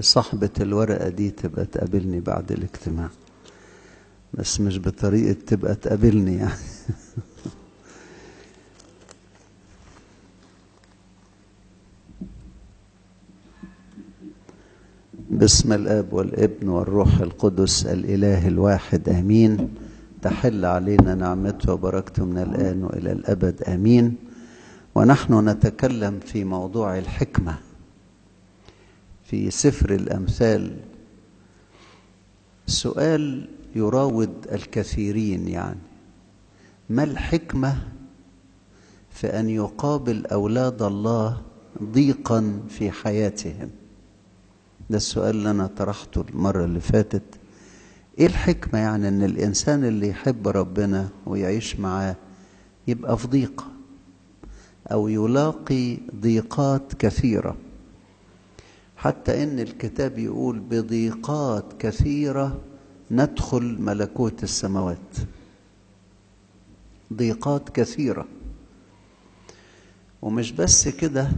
صاحبة الورقة دي تبقى تقابلني بعد الاجتماع، بس مش بطريقة تبقى تقابلني يعني. باسم الآب والابن والروح القدس الإله الواحد آمين. تحل علينا نعمته وبركته من الآن وإلى الأبد آمين. ونحن نتكلم في موضوع الحكمة في سفر الأمثال. سؤال يراود الكثيرين، يعني ما الحكمة في أن يقابل أولاد الله ضيقا في حياتهم؟ ده السؤال اللي أنا طرحته المرة اللي فاتت. إيه الحكمة يعني أن الإنسان اللي يحب ربنا ويعيش معاه يبقى في ضيقة أو يلاقي ضيقات كثيرة؟ حتى إن الكتاب يقول بضيقات كثيرة ندخل ملكوت السماوات. ضيقات كثيرة. ومش بس كده،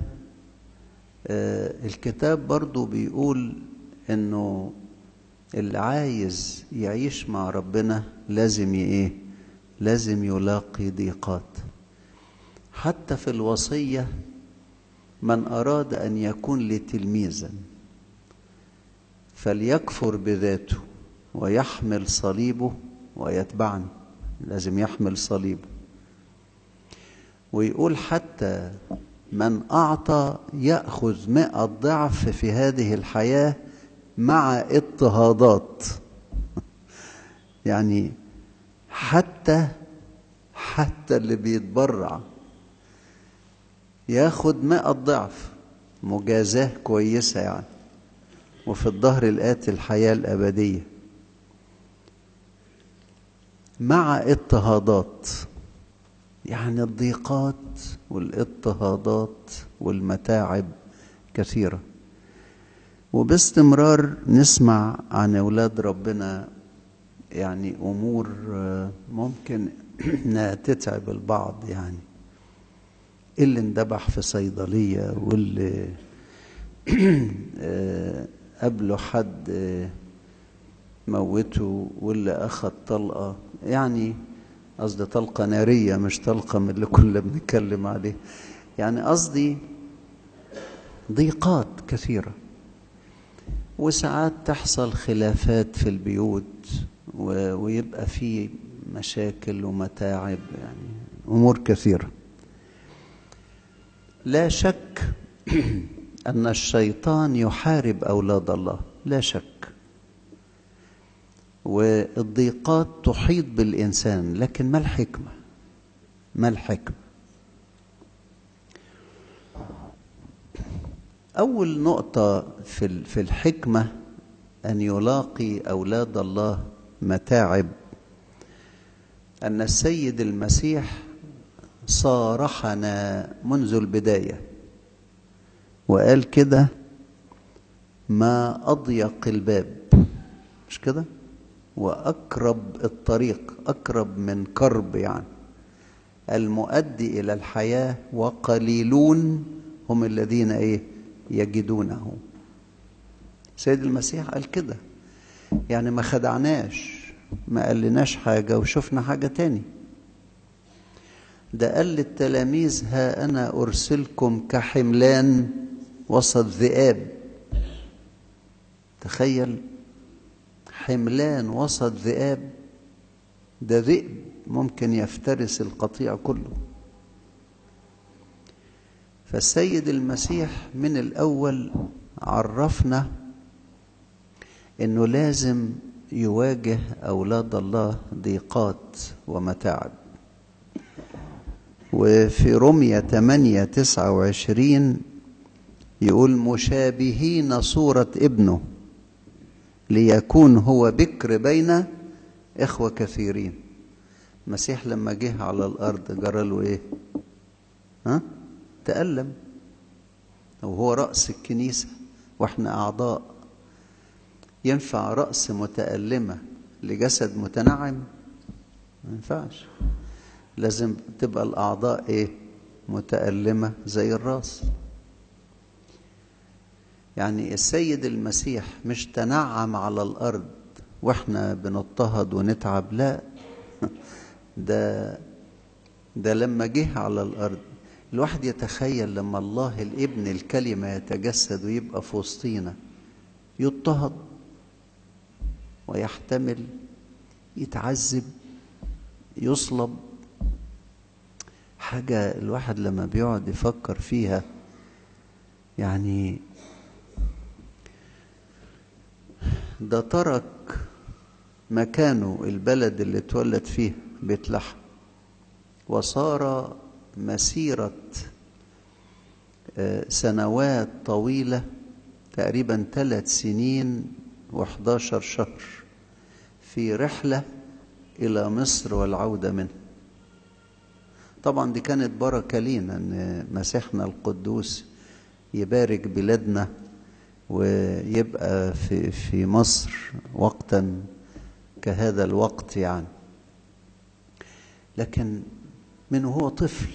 الكتاب برضو بيقول إنه اللي عايز يعيش مع ربنا لازم إيه؟ لازم يلاقي ضيقات. حتى في الوصية من أراد أن يكون لي تلميذا فليكفر بذاته ويحمل صليبه ويتبعني. لازم يحمل صليبه. ويقول حتى من أعطى يأخذ 100 ضعف في هذه الحياة مع اضطهادات. يعني حتى اللي بيتبرع ياخد 100 ضعف مجازاة كويسة يعني، وفي الظهر الآتي الحياة الأبدية مع اضطهادات. يعني الضيقات والاضطهادات والمتاعب كثيرة. وباستمرار نسمع عن أولاد ربنا يعني أمور ممكن إنها تتعب البعض، يعني اللي اندبح في صيدلية، واللي قابله حد موته، واللي أخذ طلقة، يعني قصدي طلقة نارية مش طلقة من اللي كنا بنتكلم عليه، يعني قصدي ضيقات كثيرة. وساعات تحصل خلافات في البيوت ويبقى في مشاكل ومتاعب، يعني أمور كثيرة. لا شك أن الشيطان يحارب أولاد الله، لا شك، والضيقات تحيط بالإنسان، لكن ما الحكمة؟ ما الحكمة؟ أول نقطة في الحكمة أن يلاقي أولاد الله متاعب، أن السيد المسيح صارحنا منذ البداية وقال كده: ما أضيق الباب، مش كده؟ وأقرب الطريق، أقرب من كرب يعني، المؤدي إلى الحياة، وقليلون هم الذين إيه؟ يجدونه. سيد المسيح قال كده، يعني ما خدعناش، ما قالناش حاجة وشفنا حاجة تاني. ده قال للتلاميذ: ها أنا أرسلكم كحملان وسط ذئاب. تخيل حملان وسط ذئاب، ده ذئب ممكن يفترس القطيع كله. فالسيد المسيح من الأول عرفنا إنه لازم يواجه أولاد الله ضيقات ومتاعب. وفي رومية 8:29 يقول مشابهين صورة ابنه ليكون هو بكر بين إخوة كثيرين. المسيح لما جه على الأرض جرى له إيه؟ ها؟ تألم، وهو رأس الكنيسة وإحنا أعضاء. ينفع رأس متألمة لجسد متنعم؟ ما ينفعش. لازم تبقى الأعضاء إيه؟ متألمة زي الرأس. يعني السيد المسيح مش تنعم على الأرض وإحنا بنضطهد ونتعب، لا، ده لما جه على الأرض. الواحد يتخيل لما الله الابن الكلمة يتجسد ويبقى في وسطينا، يضطهد ويحتمل، يتعذب، يصلب. حاجة الواحد لما بيقعد يفكر فيها، يعني ده ترك مكانه، البلد اللي اتولد فيه بيت لحم، وصار مسيرة سنوات طويلة، تقريبا 3 سنين و11 شهر، في رحلة إلى مصر والعودة منه. طبعا دي كانت بركة لينا أن مسيحنا القدوس يبارك بلادنا ويبقى في مصر وقتا كهذا الوقت يعني. لكن من هو طفل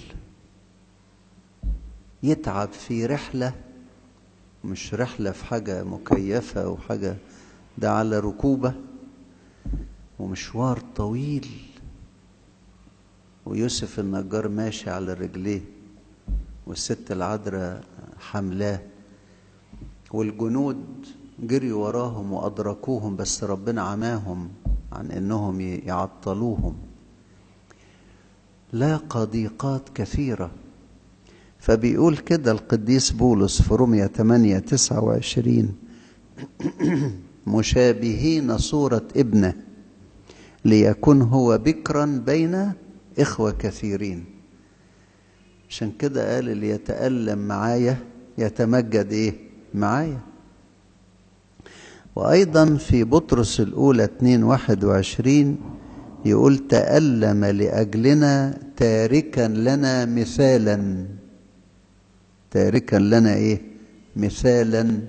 يتعب في رحلة، مش رحلة في حاجة مكيفة وحاجة، ده على ركوبة ومشوار طويل، ويوسف النجار ماشي على رجليه والست العذراء حملاه، والجنود جريوا وراهم وأدركوهم، بس ربنا عماهم عن إنهم يعطلوهم. لاقى ضيقات كثيرة. فبيقول كده القديس بولس في رومية 8:29 مشابهين صورة ابنه ليكون هو بكرا بين إخوة كثيرين. عشان كده قال اللي يتألم معايا يتمجد إيه؟ معايا. وأيضا في بطرس الأولى 2:21 يقول تألم لأجلنا تاركا لنا مثالا. تاركا لنا إيه؟ مثالا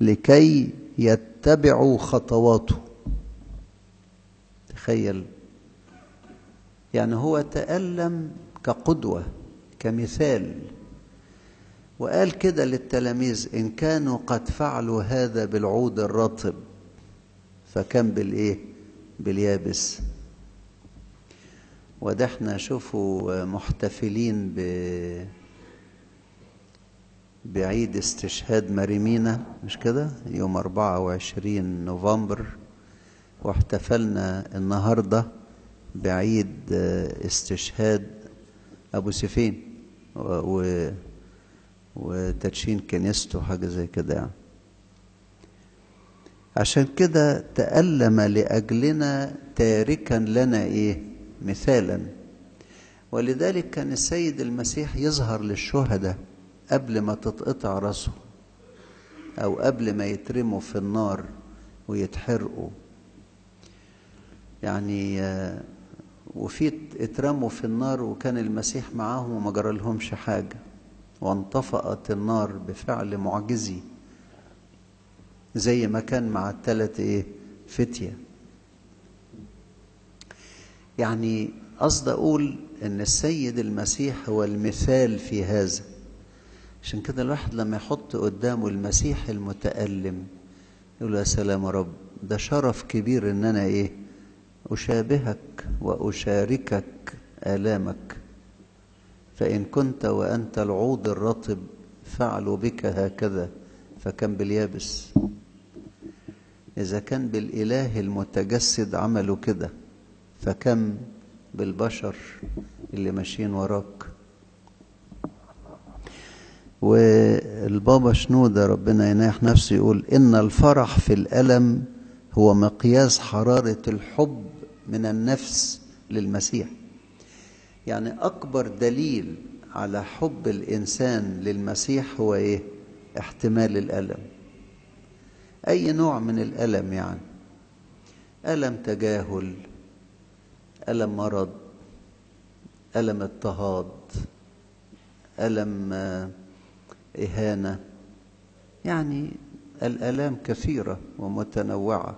لكي يتبعوا خطواته. تخيل، يعني هو تألم كقدوة كمثال، وقال كده للتلاميذ إن كانوا قد فعلوا هذا بالعود الرطب فكم بالإيه؟ باليابس. وده احنا شوفوا محتفلين بعيد استشهاد مريمينا، مش كده؟ يوم 24 نوفمبر، واحتفلنا النهارده بعيد استشهاد أبو سيفين وتدشين كنيسته حاجة زي كده يعني. عشان كده تألم لأجلنا تاركا لنا إيه؟ مثالا. ولذلك كان السيد المسيح يظهر للشهداء قبل ما تتقطع راسه أو قبل ما يترموا في النار ويتحرقوا يعني. وفي اترموا في النار وكان المسيح معاهم وما جرى لهمش حاجة، وانطفأت النار بفعل معجزي زي ما كان مع الثلاث ايه؟ فتية. يعني قصد اقول ان السيد المسيح هو المثال في هذا. عشان كده الواحد لما يحط قدامه المسيح المتألم يقول يا سلام يا رب، ده شرف كبير ان انا ايه؟ أشابهك وأشاركك آلامك. فإن كنت وأنت العود الرطب فعلوا بك هكذا فكم باليابس. إذا كان بالإله المتجسد عملوا كده، فكم بالبشر اللي ماشيين وراك. والبابا شنودة ربنا يناح نفسه يقول إن الفرح في الألم هو مقياس حرارة الحب من النفس للمسيح. يعني أكبر دليل على حب الإنسان للمسيح هو إيه؟ احتمال الألم، أي نوع من الألم، يعني ألم تجاهل، ألم مرض، ألم اضطهاد، ألم إهانة، يعني الآلام كثيرة ومتنوعة،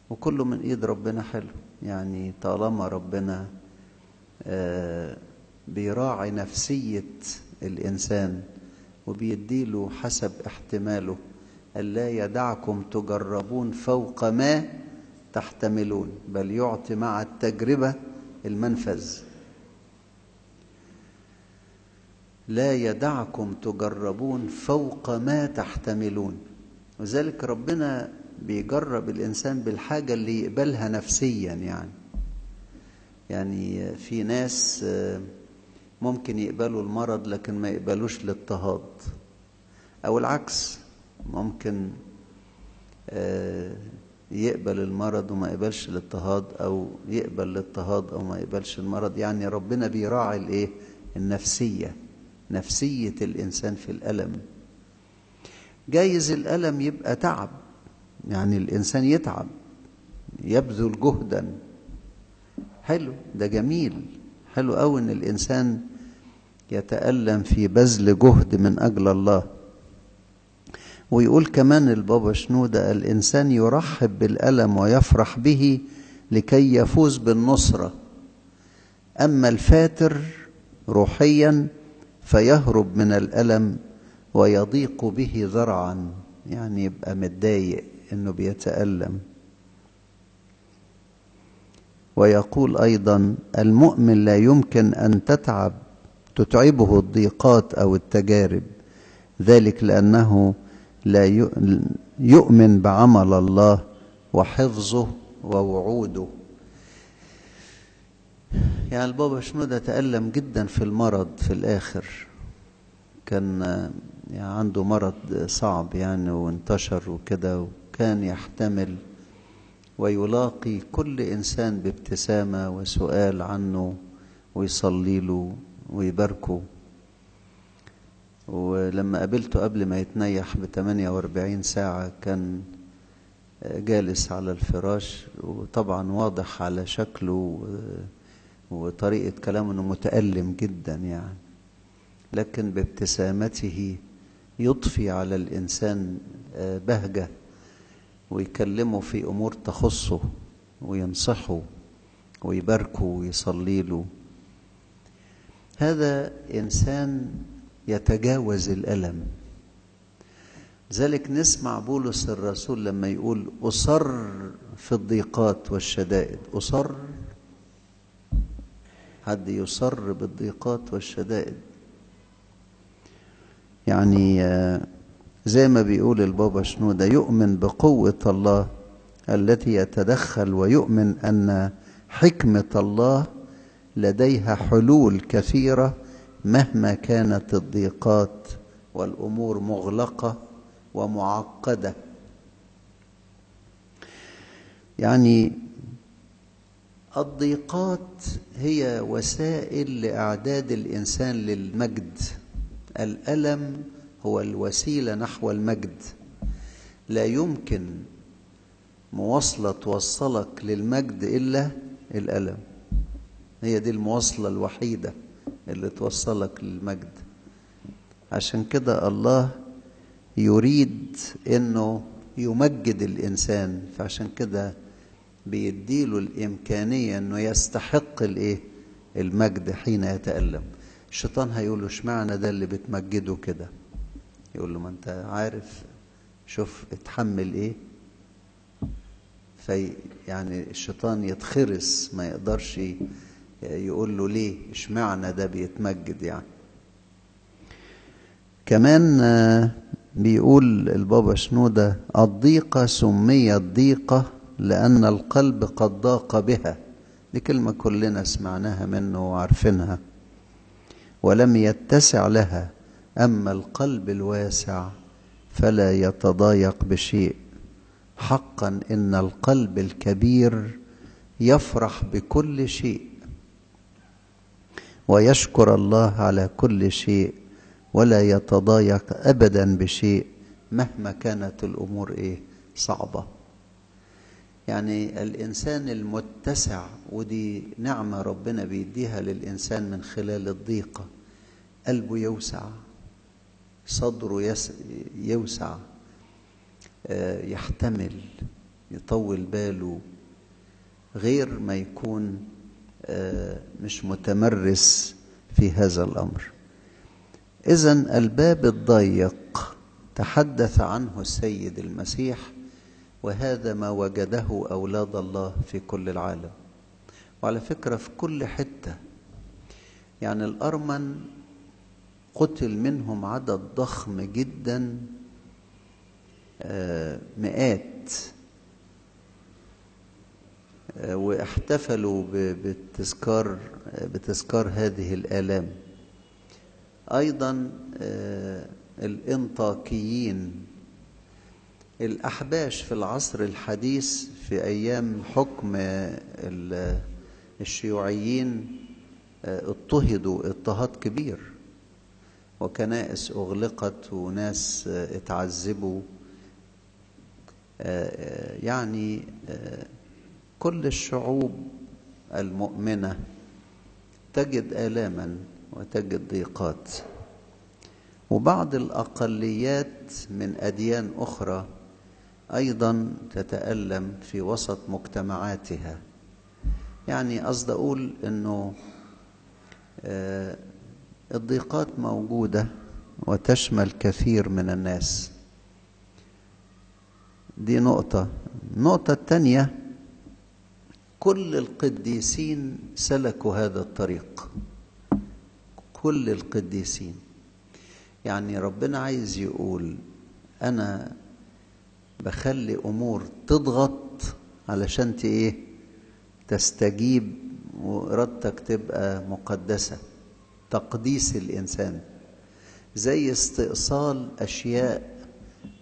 وكله من إيد ربنا حلو. يعني طالما ربنا بيراعي نفسية الإنسان وبيديله حسب احتماله، ألا يدعكم تجربون فوق ما تحتملون، بل يعطي مع التجربة المنفذ. لا يدعكم تجربون فوق ما تحتملون. وذلك ربنا بيجرب الإنسان بالحاجة اللي يقبلها نفسيا. يعني في ناس ممكن يقبلوا المرض لكن ما يقبلوش الاضطهاد، أو العكس، ممكن يقبل المرض وما يقبلش الاضطهاد، أو يقبل الاضطهاد أو ما يقبلش المرض. يعني ربنا بيراعي الإيه؟ النفسية، نفسية الإنسان في الألم. جايز الألم يبقى تعب، يعني الإنسان يتعب، يبذل جهدا، حلو، ده جميل، حلو أوي إن الإنسان يتألم في بذل جهد من أجل الله. ويقول كمان البابا شنودة الإنسان يرحب بالألم ويفرح به لكي يفوز بالنصرة، أما الفاتر روحيا فيهرب من الألم ويضيق به ذرعا، يعني يبقى متضايق إنه بيتألم. ويقول أيضا المؤمن لا يمكن أن تتعبه الضيقات أو التجارب، ذلك لأنه لا يؤمن بعمل الله وحفظه ووعوده. يعني البابا شنودة تألم جدا في المرض في الآخر، كان يعني عنده مرض صعب يعني وانتشر وكده، وكان يحتمل ويلاقي كل إنسان بابتسامة وسؤال عنه ويصلي له ويباركه. ولما قابلته قبل ما يتنيح ب48 ساعة كان جالس على الفراش، وطبعا واضح على شكله وطريقة كلامه انه متألم جدا يعني، لكن بابتسامته يضفي على الإنسان بهجة، ويكلمه في أمور تخصه وينصحه ويباركه ويصلي له. هذا إنسان يتجاوز الألم. ذلك نسمع بولس الرسول لما يقول أصر في الضيقات والشدائد. أصر، حد يصر بالضيقات والشدائد؟ يعني زي ما بيقول البابا شنودة يؤمن بقوة الله التي يتدخل، ويؤمن أن حكمة الله لديها حلول كثيرة مهما كانت الضيقات والأمور مغلقة ومعقدة. يعني الضيقات هي وسائل لإعداد الإنسان للمجد. الألم هو الوسيلة نحو المجد. لا يمكن مواصلة توصلك للمجد إلا الألم، هي دي المواصلة الوحيدة اللي توصلك للمجد. عشان كده الله يريد إنه يمجد الإنسان، فعشان كده بيديله الإمكانية إنه يستحق الإيه؟ المجد حين يتألم. الشيطان هيقول له اشمعنى ده اللي بتمجده كده؟ يقول له ما أنت عارف، شوف اتحمل إيه. في يعني الشيطان يتخرس، ما يقدرش يقول له ليه اشمعنى ده بيتمجد يعني. كمان بيقول البابا شنودة: الضيقة سميت ضيقة لأن القلب قد ضاق بها. دي كلمة كلنا سمعناها منه وعارفينها. ولم يتسع لها، أما القلب الواسع فلا يتضايق بشيء. حقا إن القلب الكبير يفرح بكل شيء ويشكر الله على كل شيء ولا يتضايق أبدا بشيء مهما كانت الأمور إيه صعبة. يعني الإنسان المتسع، ودي نعمة ربنا بيديها للإنسان من خلال الضيقة، قلبه يوسع، صدره يوسع، يحتمل، يطول باله، غير ما يكون مش متمرس في هذا الأمر. إذن الباب الضيق تحدث عنه السيد المسيح، وهذا ما وجده أولاد الله في كل العالم، وعلى فكرة في كل حتة. يعني الأرمن قتل منهم عدد ضخم جدا، مئات، واحتفلوا بتذكار هذه الآلام. أيضا الإنطاكيين، الأحباش في العصر الحديث في أيام حكم الشيوعيين اضطهدوا اضطهاد كبير، وكنائس أغلقت وناس اتعذبوا. يعني كل الشعوب المؤمنة تجد آلاما وتجد ضيقات، وبعض الأقليات من أديان أخرى أيضا تتألم في وسط مجتمعاتها. يعني قصد أقول أنه الضيقات موجودة وتشمل كثير من الناس. دي نقطة. النقطة الثانية، كل القديسين سلكوا هذا الطريق، كل القديسين. يعني ربنا عايز يقول أنا بخلي أمور تضغط علشان إيه؟ تستجيب وإرادتك تبقى مقدسة. تقديس الإنسان زي استئصال أشياء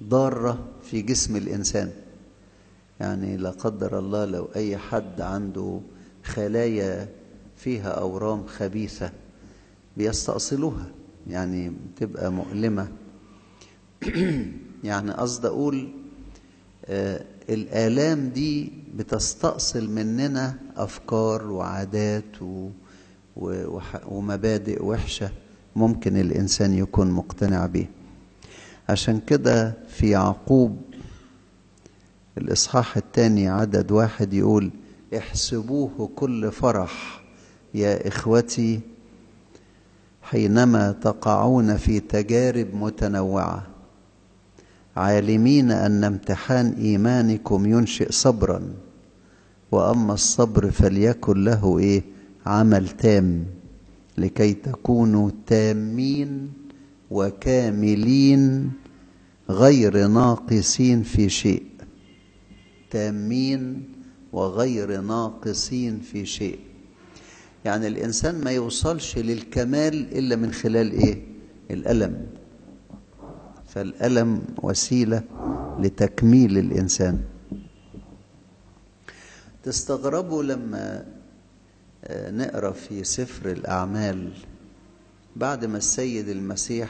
ضارة في جسم الإنسان. يعني لا قدر الله لو أي حد عنده خلايا فيها أورام خبيثة بيستأصلوها، يعني بتبقى مؤلمة. يعني قصد أقول الآلام دي بتستأصل مننا أفكار وعادات ومبادئ وحشة ممكن الإنسان يكون مقتنع بيه. عشان كده في يعقوب الإصحاح 2 عدد 1 يقول: احسبوه كل فرح يا إخوتي حينما تقعون في تجارب متنوعة، عالمين أن امتحان إيمانكم ينشئ صبرا، وأما الصبر فليكن له إيه؟ عمل تام، لكي تكونوا تامين وكاملين غير ناقصين في شيء. تامين وغير ناقصين في شيء. يعني الإنسان ما يوصلش للكمال إلا من خلال إيه؟ الألم. فالألم وسيلة لتكميل الإنسان. تستغربوا لما نقرأ في سفر الأعمال بعد ما السيد المسيح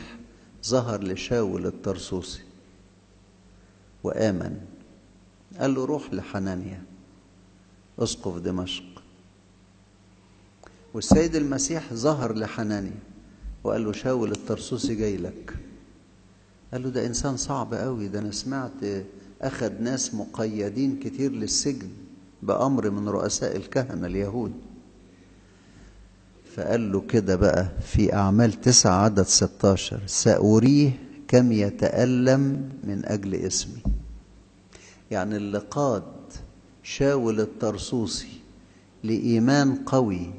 ظهر لشاول الطرسوسي وآمن، قال له روح لحنانيا أسقف دمشق. والسيد المسيح ظهر لحنانيا وقال له شاول الطرسوسي جاي لك. قال له ده إنسان صعب قوي، ده أنا سمعت أخذ ناس مقيدين كتير للسجن بأمر من رؤساء الكهنة اليهود. فقال له كده بقى في أعمال 9 عدد 16: سأريه كم يتألم من أجل اسمي. يعني اللي قاد شاول الطرسوسي لإيمان قوي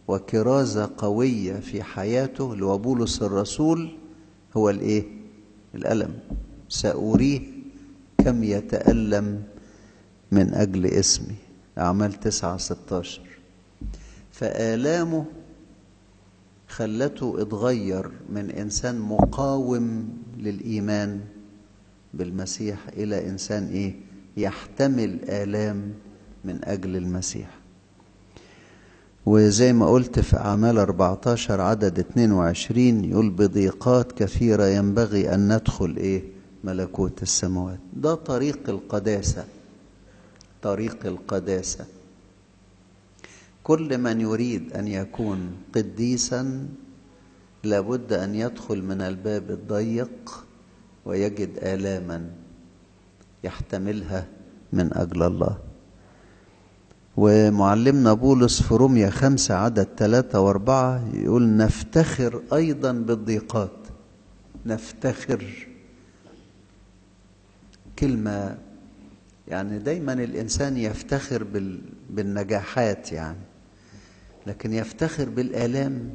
وكرازة قوية في حياته اللي هو بولس الرسول هو الإيه؟ الألم، سأريه كم يتألم من أجل اسمي، أعمال 9:16. فآلامه خلته اتغير من إنسان مقاوم للإيمان بالمسيح إلى إنسان إيه؟ يحتمل آلام من أجل المسيح. وزي ما قلت في أعمال 14 عدد 22 يقول بضيقات كثيرة ينبغي أن ندخل إيه؟ ملكوت السماوات. ده طريق القداسة، طريق القداسة. كل من يريد أن يكون قديسا لابد أن يدخل من الباب الضيق ويجد آلاما يحتملها من أجل الله. ومعلمنا بولس في رومية 5 عدد 3 و4 يقول نفتخر أيضا بالضيقات. نفتخر، كلمة يعني دايما الإنسان يفتخر بالنجاحات يعني، لكن يفتخر بالآلام.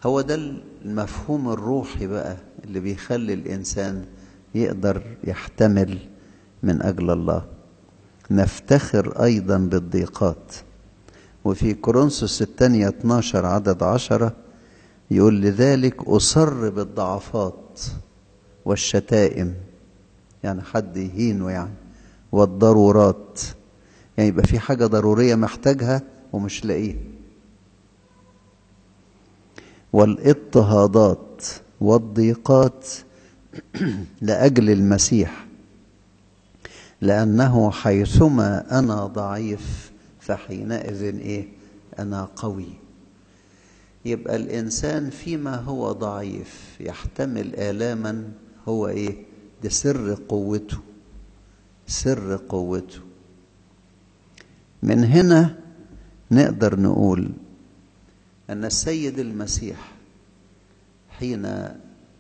هو ده المفهوم الروحي بقى اللي بيخلي الإنسان يقدر يحتمل من أجل الله. نفتخر أيضا بالضيقات. وفي كورنثوس الثانية 12 عدد 10 يقول لذلك أصر بالضعفات والشتائم، يعني حد يهينه يعني، والضرورات، يعني يبقى في حاجة ضرورية محتاجها ومش لاقيها، والاضطهادات والضيقات لأجل المسيح، لأنه حيثما أنا ضعيف فحينئذ إيه؟ أنا قوي. يبقى الإنسان فيما هو ضعيف يحتمل آلاما، هو إيه؟ ده سر قوته، سر قوته. من هنا نقدر نقول أن السيد المسيح حين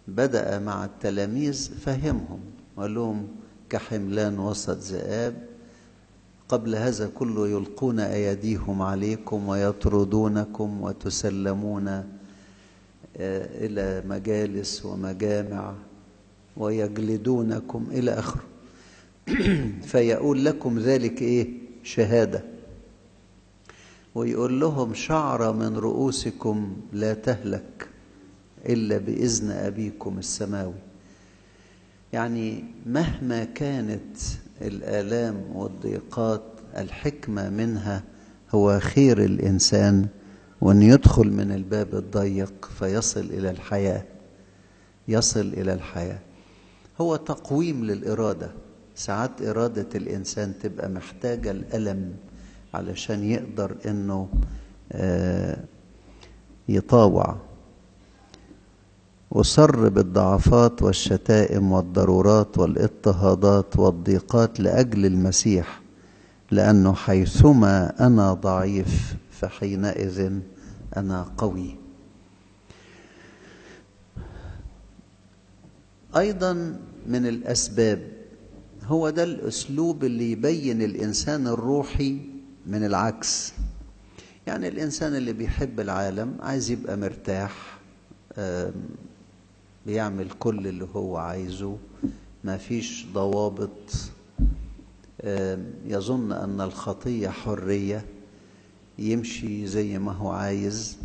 بدأ مع التلاميذ فهمهم وقال لهم كحملان وسط ذئاب، قبل هذا كله يلقون أيديهم عليكم ويطردونكم وتسلمون إلى مجالس ومجامع ويجلدونكم إلى آخره. فيقول لكم ذلك إيه؟ شهادة. ويقول لهم شعرة من رؤوسكم لا تهلك إلا بإذن أبيكم السماوي. يعني مهما كانت الآلام والضيقات، الحكمة منها هو خير الإنسان، وأن يدخل من الباب الضيق فيصل إلى الحياة، يصل إلى الحياة. هو تقويم للإرادة. ساعات إرادة الإنسان تبقى محتاجة الألم علشان يقدر إنه يطاوع. أصر بالضعفات والشتائم والضرورات والاضطهادات والضيقات لأجل المسيح، لأنه حيثما أنا ضعيف فحينئذ أنا قوي. أيضا من الأسباب، هو ده الأسلوب اللي يبين الإنسان الروحي من العكس. يعني الإنسان اللي بيحب العالم عايز يبقى مرتاح، بيعمل كل اللي هو عايزه، ما فيش ضوابط، يظن أن الخطية حرية، يمشي زي ما هو عايز.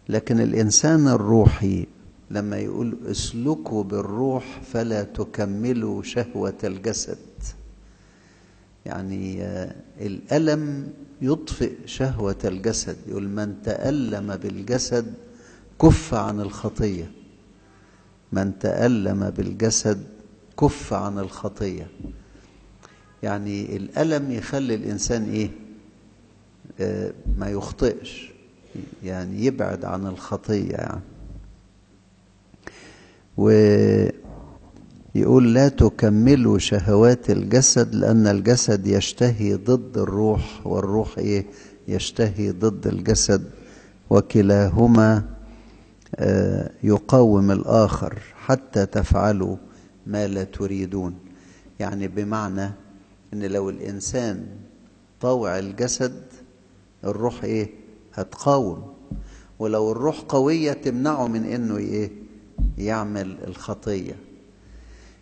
لكن الإنسان الروحي لما يقول اسلكوا بالروح فلا تكملوا شهوة الجسد، يعني الألم يطفئ شهوة الجسد. يقول من تألم بالجسد كف عن الخطية، من تألم بالجسد كف عن الخطية. يعني الألم يخلي الإنسان إيه؟ ما يخطئش، يعني يبعد عن الخطية يعني. ويقول لا تكملوا شهوات الجسد، لأن الجسد يشتهي ضد الروح، والروح إيه؟ يشتهي ضد الجسد، وكلاهما يقاوم الآخر حتى تفعلوا ما لا تريدون. يعني بمعنى إن لو الإنسان طوع الجسد، الروح إيه؟ هتقاوم، ولو الروح قوية تمنعه من إنه إيه؟ يعمل الخطية.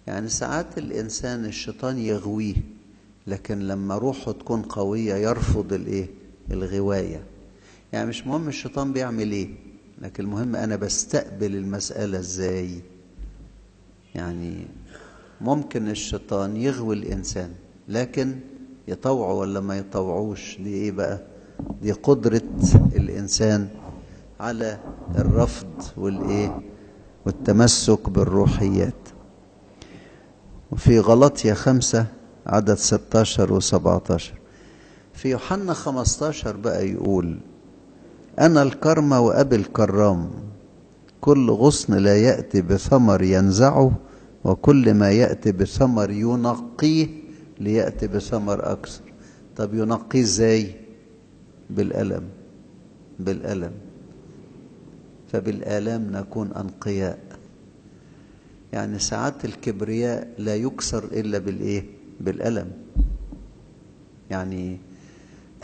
يعني ساعات الإنسان الشيطان يغويه، لكن لما روحه تكون قوية يرفض الإيه؟ الغواية. يعني مش مهم الشيطان بيعمل إيه، لكن المهم أنا بستقبل المسألة إزاي. يعني ممكن الشيطان يغوي الإنسان، لكن يطوعه ولا ما يطوعوش دي إيه بقى؟ دي قدرة الإنسان على الرفض والإيه؟ والتمسك بالروحيات. وفي غلطية 5 عدد 16 و17. في يوحنا 15 بقى يقول: أنا الكرمة وأبي الكرام، كل غصن لا يأتي بثمر ينزعه، وكل ما يأتي بثمر ينقيه ليأتي بثمر أكثر. طب ينقيه إزاي؟ بالألم، بالألم. فبالآلام نكون أنقياء. يعني ساعات الكبرياء لا يكسر إلا بالإيه؟ بالألم. يعني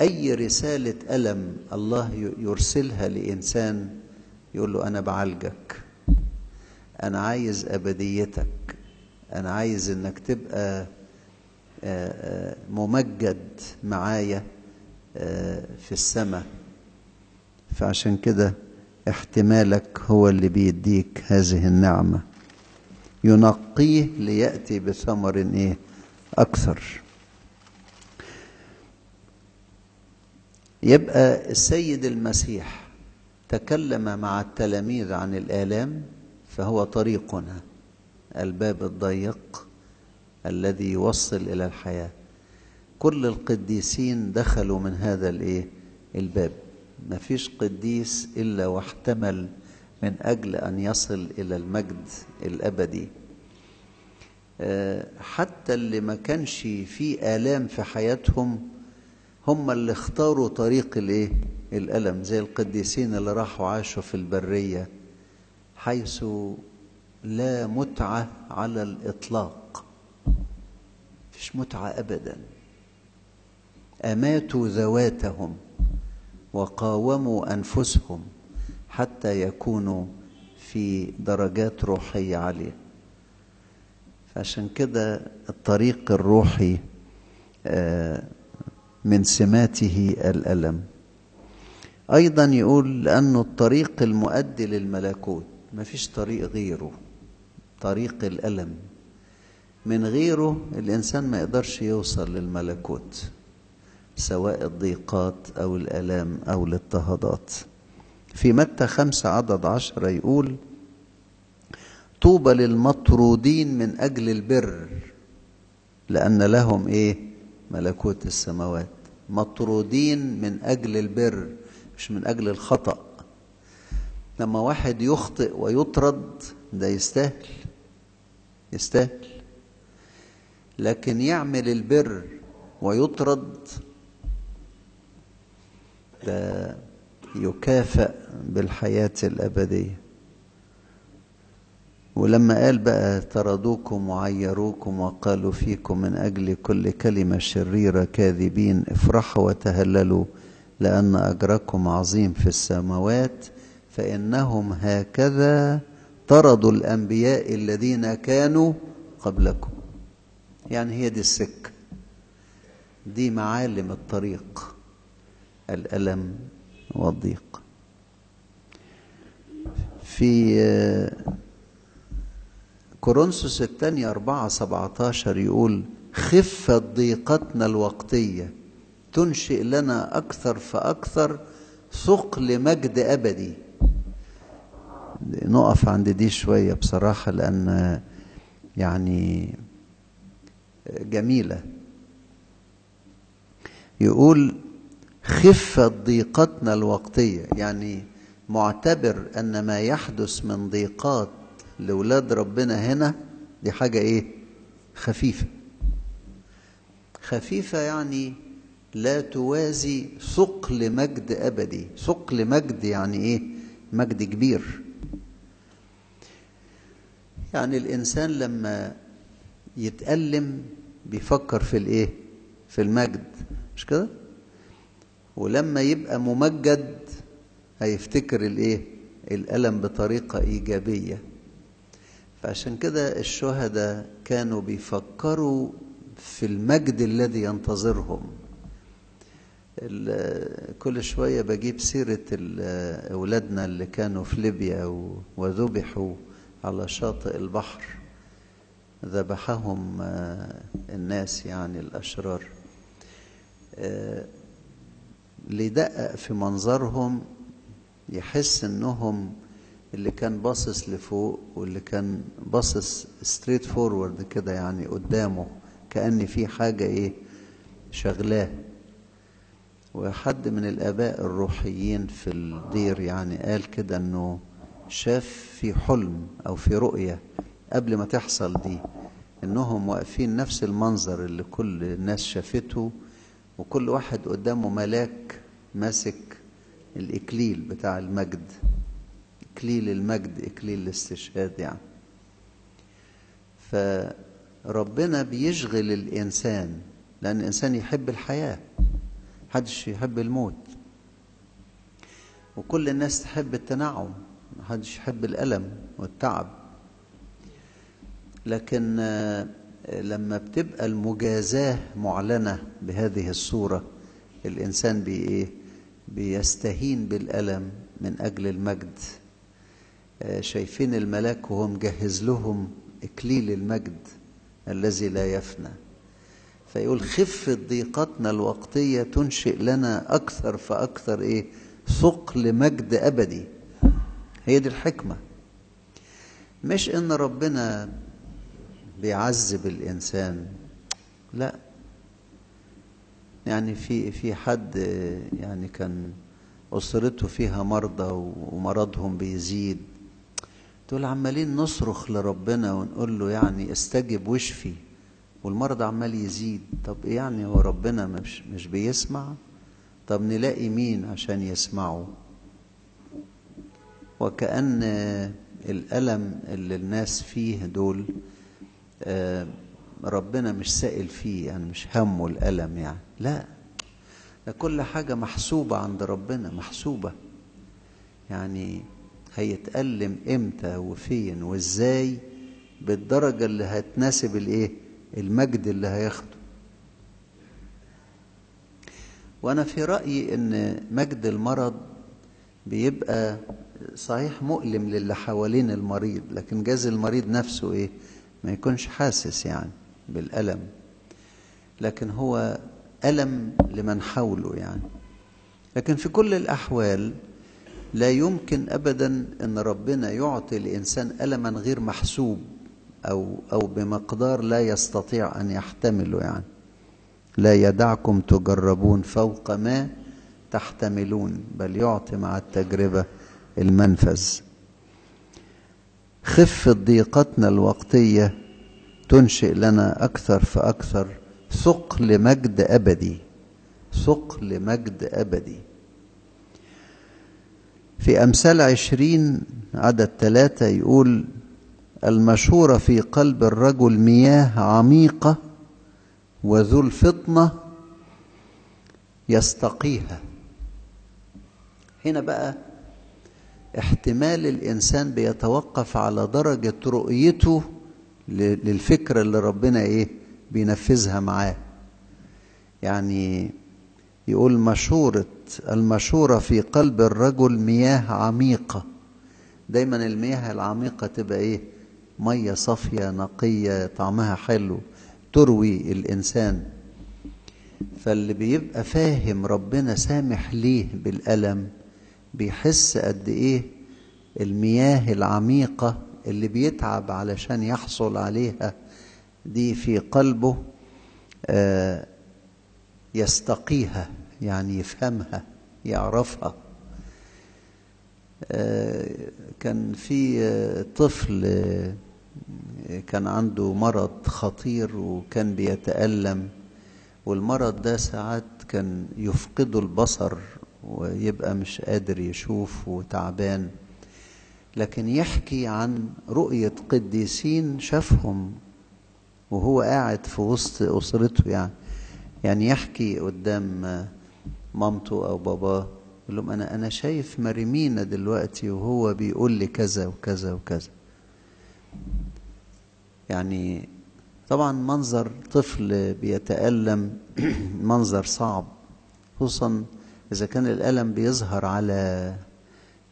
أي رسالة ألم الله يرسلها لإنسان يقول له أنا بعالجك، أنا عايز أبديتك، أنا عايز إنك تبقى ممجد معايا في السماء. فعشان كده احتمالك هو اللي بيديك هذه النعمة. ينقيه ليأتي بثمر إيه؟ أكثر. يبقى السيد المسيح تكلم مع التلاميذ عن الآلام، فهو طريقنا، الباب الضيق الذي يوصل إلى الحياة. كل القديسين دخلوا من هذا الإيه؟ الباب. ما فيش قديس إلا واحتمل من أجل أن يصل إلى المجد الأبدي. حتى اللي ما كانش فيه آلام في حياتهم هم اللي اختاروا طريق الإيه؟ الألم، زي القديسين اللي راحوا عاشوا في البرية حيث لا متعة على الإطلاق، مفيش متعة أبدا. أماتوا ذواتهم وقاوموا أنفسهم حتى يكونوا في درجات روحية عالية. فعشان كده الطريق الروحي من سماته الألم. أيضا يقول لأنه الطريق المؤدي للملكوت، ما فيش طريق غيره، طريق الألم. من غيره الإنسان ما يقدرش يوصل للملكوت، سواء الضيقات أو الألام أو الاضطهادات. في متى 5 عدد 10 يقول: طوبى للمطرودين من أجل البر، لأن لهم إيه؟ ملكوت السماوات. مطرودين من أجل البر، مش من أجل الخطأ. لما واحد يخطئ ويطرد ده يستاهل، يستاهل. لكن يعمل البر ويطرد ده يكافأ بالحياة الأبدية. ولما قال بقى طردوكم وعيروكم وقالوا فيكم من أجل كل كلمة شريرة كاذبين، افرحوا وتهللوا لأن أجركم عظيم في السماوات، فإنهم هكذا طردوا الأنبياء الذين كانوا قبلكم. يعني هي دي السكة، دي معالم الطريق، الألم والضيق. في كورنثوس الثانية 4:17 يقول: خفة ضيقتنا الوقتية تنشئ لنا أكثر فأكثر ثقل مجد أبدي. نقف عند دي شوية بصراحة، لأن يعني جميلة. يقول خفة ضيقتنا الوقتية، يعني معتبر أن ما يحدث من ضيقات لولاد ربنا هنا دي حاجة إيه؟ خفيفة. خفيفة يعني لا توازي ثقل مجد أبدي. ثقل مجد يعني إيه؟ مجد كبير. يعني الإنسان لما يتألم بيفكر في الإيه؟ في المجد، مش كده؟ ولما يبقى ممجد هيفتكر الإيه؟ الألم بطريقة إيجابية. فعشان كده الشهداء كانوا بيفكروا في المجد الذي ينتظرهم. كل شوية بجيب سيرة أولادنا اللي كانوا في ليبيا وذبحوا على شاطئ البحر، ذبحهم الناس يعني الأشرار. اللي يدقق في منظرهم يحس انهم اللي كان باصص لفوق واللي كان باصص straight forward كده، يعني قدامه كأن في حاجة ايه شغلاه. وحد من الآباء الروحيين في الدير يعني قال كده انه شاف في حلم او في رؤية قبل ما تحصل دي انهم واقفين نفس المنظر اللي كل الناس شافته، وكل واحد قدامه ملاك ماسك الإكليل بتاع المجد، إكليل المجد، إكليل الاستشهاد يعني. فربنا بيشغل الإنسان، لأن الإنسان يحب الحياة، محدش يحب الموت، وكل الناس تحب التنعم، محدش يحب الألم والتعب. لكن لما بتبقى المجازاة معلنة بهذه الصورة، الإنسان بإيه؟ بيستهين بالألم من أجل المجد. شايفين الملاك وهو مجهز لهم إكليل المجد الذي لا يفنى. فيقول خفة ضيقتنا الوقتية تنشئ لنا أكثر فأكثر إيه؟ ثقل مجد أبدي. هي دي الحكمة، مش إن ربنا بيعذب الإنسان، لا. يعني في حد يعني كان أسرته فيها مرضى ومرضهم بيزيد، تقول عمالين نصرخ لربنا ونقول له يعني استجب واشفي، والمرض عمال يزيد. طب إيه يعني هو ربنا مش بيسمع؟ طب نلاقي مين عشان يسمعه؟ وكأن الألم اللي الناس فيه دول ربنا مش سائل فيه، يعني مش همه الألم يعني، لا، ده كل حاجة محسوبة عند ربنا، محسوبة. يعني هيتألم إمتى وفين وإزاي بالدرجة اللي هتناسب الإيه؟ المجد اللي هياخده. وأنا في رأيي إن مجد المرض بيبقى صحيح مؤلم للي حوالين المريض، لكن جاز المريض نفسه إيه؟ ما يكونش حاسس يعني بالألم، لكن هو ألم لمن حوله يعني. لكن في كل الأحوال لا يمكن أبدا أن ربنا يعطي الإنسان ألما غير محسوب أو بمقدار لا يستطيع أن يحتمله يعني. لا يدعكم تجربون فوق ما تحتملون، بل يعطي مع التجربة المنفذ. خفة ضيقتنا الوقتية تنشئ لنا أكثر فأكثر ثقل مجد أبدي، ثقل مجد أبدي. في أمثال 20 عدد 3 يقول: المشورة في قلب الرجل مياه عميقة، وذو الفطنة يستقيها. هنا بقى احتمال الإنسان بيتوقف على درجة رؤيته للفكرة اللي ربنا إيه بينفذها معاه. يعني يقول المشورة في قلب الرجل مياه عميقة. دايما المياه العميقة تبقى إيه؟ مية صافية نقية طعمها حلو تروي الإنسان. فاللي بيبقى فاهم ربنا سامح ليه بالألم بيحس قد إيه المياه العميقة اللي بيتعب علشان يحصل عليها دي في قلبه يستقيها، يعني يفهمها يعرفها. كان في طفل كان عنده مرض خطير وكان بيتألم، والمرض ده ساعات كان يفقده البصر ويبقى مش قادر يشوف وتعبان، لكن يحكي عن رؤية قديسين شافهم وهو قاعد في وسط أسرته. يعني يحكي قدام مامته أو باباه، يقول لهم أنا شايف مريمينا دلوقتي وهو بيقول لي كذا وكذا وكذا. يعني طبعا منظر طفل بيتألم منظر صعب، خصوصا إذا كان الألم بيظهر على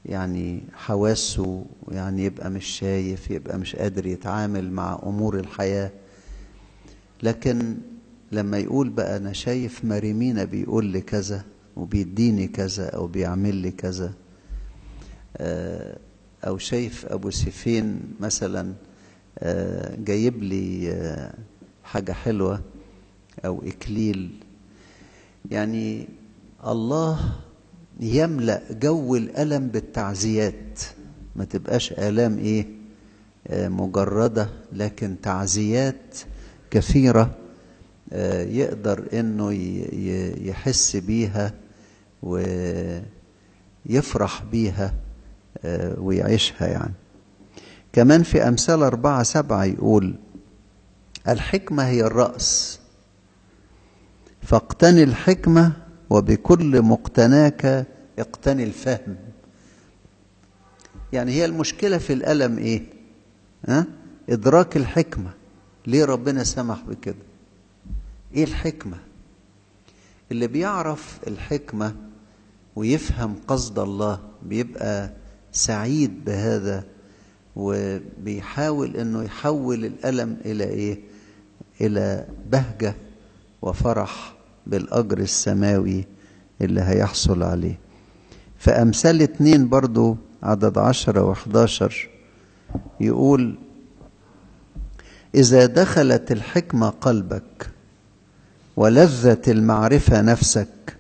يعني حواسه، يعني يبقى مش شايف، يبقى مش قادر يتعامل مع أمور الحياة. لكن لما يقول بقى أنا شايف مريمينا بيقول لي كذا وبيديني كذا أو بيعمل لي كذا، أو شايف أبو سيفين مثلا جايب لي حاجة حلوة أو إكليل، يعني الله يملأ جو الألم بالتعزيات. ما تبقاش آلام إيه مجردة، لكن تعزيات كثيرة يقدر إنه يحس بيها ويفرح بيها ويعيشها. يعني كمان في أمثال 4:7 يقول الحكمة هي الرأس، فاقتني الحكمة وبكل مقتناك اقتني الفهم. يعني هي المشكلة في الألم إيه؟ إدراك الحكمة. ليه ربنا سمح بكده؟ إيه الحكمة؟ اللي بيعرف الحكمة ويفهم قصد الله بيبقى سعيد بهذا، وبيحاول إنه يحول الألم إلى إيه؟ إلى بهجة وفرح بالأجر السماوي اللي هيحصل عليه. فأمثال 2 برضو عدد 10 و11 يقول إذا دخلت الحكمة قلبك ولذة المعرفة نفسك،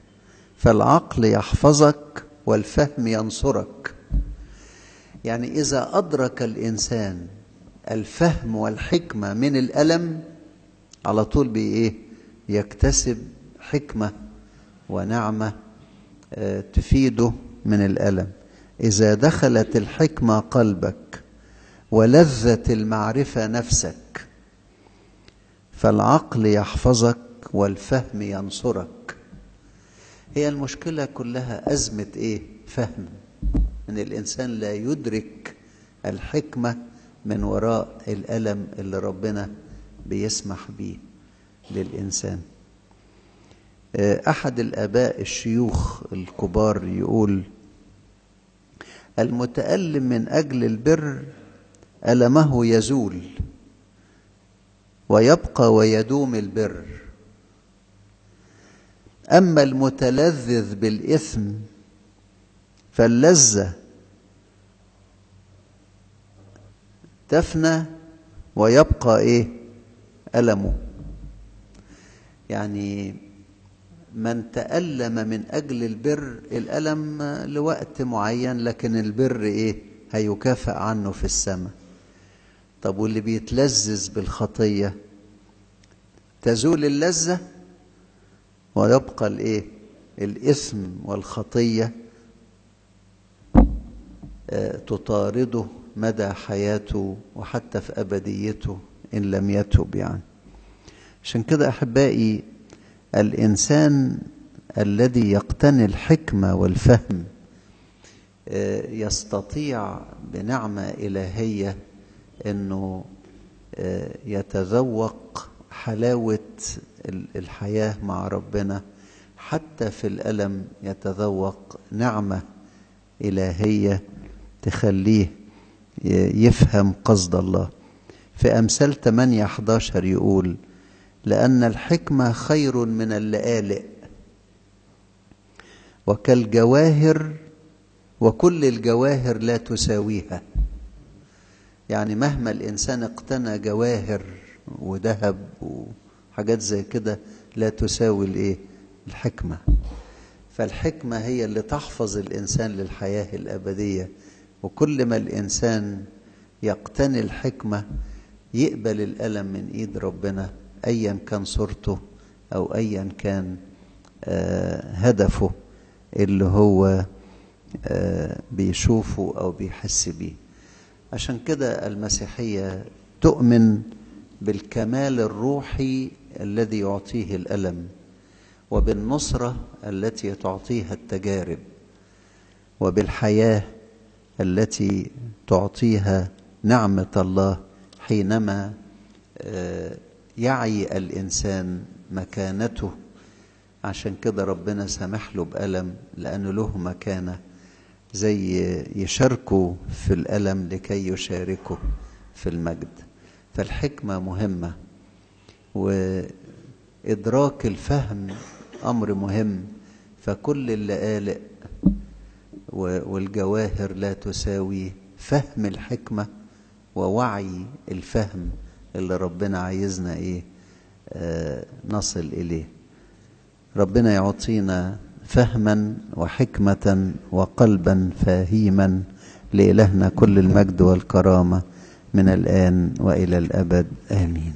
فالعقل يحفظك والفهم ينصرك. يعني إذا أدرك الإنسان الفهم والحكمة من الألم على طول بإيه؟ يكتسب حكمة ونعمة تفيده من الألم. إذا دخلت الحكمة قلبك ولذة المعرفة نفسك، فالعقل يحفظك والفهم ينصرك. هي المشكلة كلها أزمة إيه؟ فهم. إن الإنسان لا يدرك الحكمة من وراء الألم اللي ربنا بيسمح بيه للإنسان. أحد الآباء الشيوخ الكبار يقول المتألم من أجل البر ألمه يزول ويبقى ويدوم البر، أما المتلذذ بالإثم فاللذة تفنى ويبقى إيه؟ ألمه. يعني من تألم من أجل البر الألم لوقت معين، لكن البر إيه؟ هيكافئ عنه في السماء. طب واللي بيتلذذ بالخطية تزول اللذة ويبقى الإيه؟ الإثم والخطية تطارده مدى حياته وحتى في أبديته إن لم يتب. يعني عشان كده أحبائي الإنسان الذي يقتني الحكمة والفهم يستطيع بنعمة إلهية أنه يتذوق حلاوة الحياة مع ربنا، حتى في الألم يتذوق نعمة إلهية تخليه يفهم قصد الله. في أمثال 8:11 يقول لأن الحكمة خير من اللآلئ وكالجواهر وكل الجواهر لا تساويها. يعني مهما الإنسان اقتنى جواهر وذهب وحاجات زي كده لا تساوي الإيه؟ الحكمة. فالحكمة هي اللي تحفظ الإنسان للحياة الأبدية، وكل ما الإنسان يقتني الحكمة يقبل الألم من إيد ربنا أيا كان صورته أو أيا كان هدفه اللي هو بيشوفه أو بيحس بيه. عشان كده المسيحية تؤمن بالكمال الروحي الذي يعطيه الألم، وبالنصرة التي تعطيها التجارب، وبالحياة التي تعطيها نعمة الله حينما يعي الإنسان مكانته. عشان كده ربنا سمح له بألم، لأنه له مكانة، زي يشاركوا في الألم لكي يشاركوا في المجد. فالحكمة مهمة، وإدراك الفهم أمر مهم. فكل اللآلئ والجواهر لا تساوي فهم الحكمة ووعي الفهم اللي ربنا عايزنا إيه نصل إليه. ربنا يعطينا فهما وحكمة وقلبا فهيما. لإلهنا كل المجد والكرامة من الآن وإلى الأبد، آمين.